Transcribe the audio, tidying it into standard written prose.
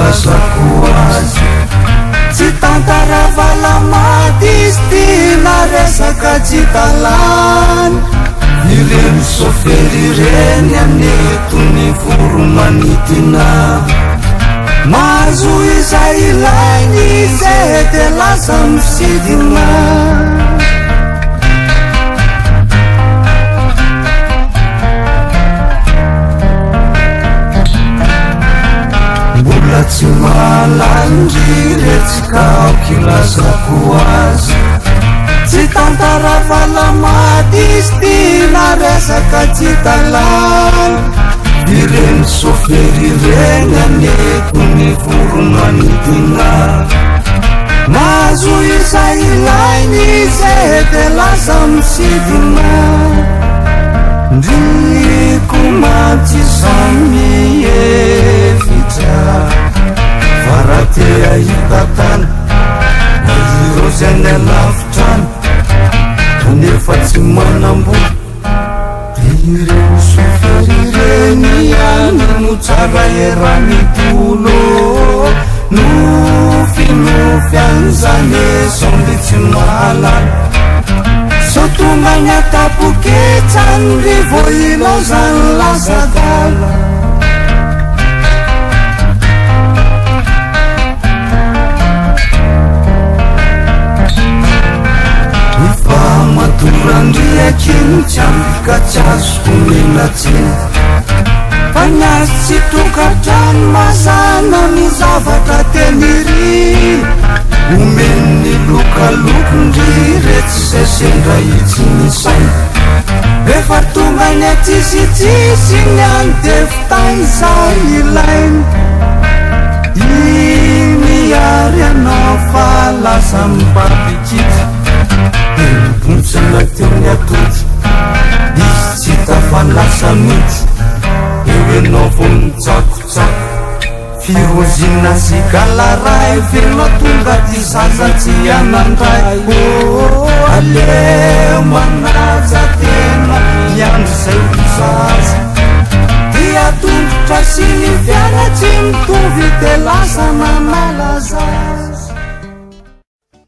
ilazako azy. Tsy tantara valamaty izy ty na resaka tsy talany. Ireny sofery ireny anie toy ny voro-manidina. Mahazo izay ilainy izy e dia lasa misidina. Mbola tsy mahalala ndry retsy ka aoka ilazako azy. Tsy tantara valamaty izy ty na resaka tsy talany. Ireny sofery ireny anie toy ny voro-manidina. Mahazo izay ilainy izy e dia lasa misidina. Ndry ko mantsy samy mihevitra fa raha te hahita tany na ireo izay any alavitra any kanefa tsy manam-bola dia ireo sofery ireny ihany no tsara eran'ny tolo Nofinofy an'izany e sao ndry tsy mahalala Sao tonga any an-tapoketsa ndry vao ilaozan'ny lasa adala. Ny fahamatoran-driaka iny tsy ampy ka tsy azoko omena tsiny. Fa ny azy tsy tokantrano mazàna ny zavatra tenirina. Omen'ny lokalokon-dry retsy izay sendra hitsy ny saina. Rehefa tonga ny atsisitsisy ny any dia fitaiza ilaina. Iny ary ianao fa lasa mibabikitra. Dia nibontsina teo ny atody. Izy tsy tafalasa mihitsy. Eo ianao vao mitsakotsako. Firozina sy galaray velona tonga ty zaza tsy hanan-dray oh aleo manaja tena miandry izay ho zaza dia tongotra sy ny fiara tsy mitovy dia lasa nanala zaza.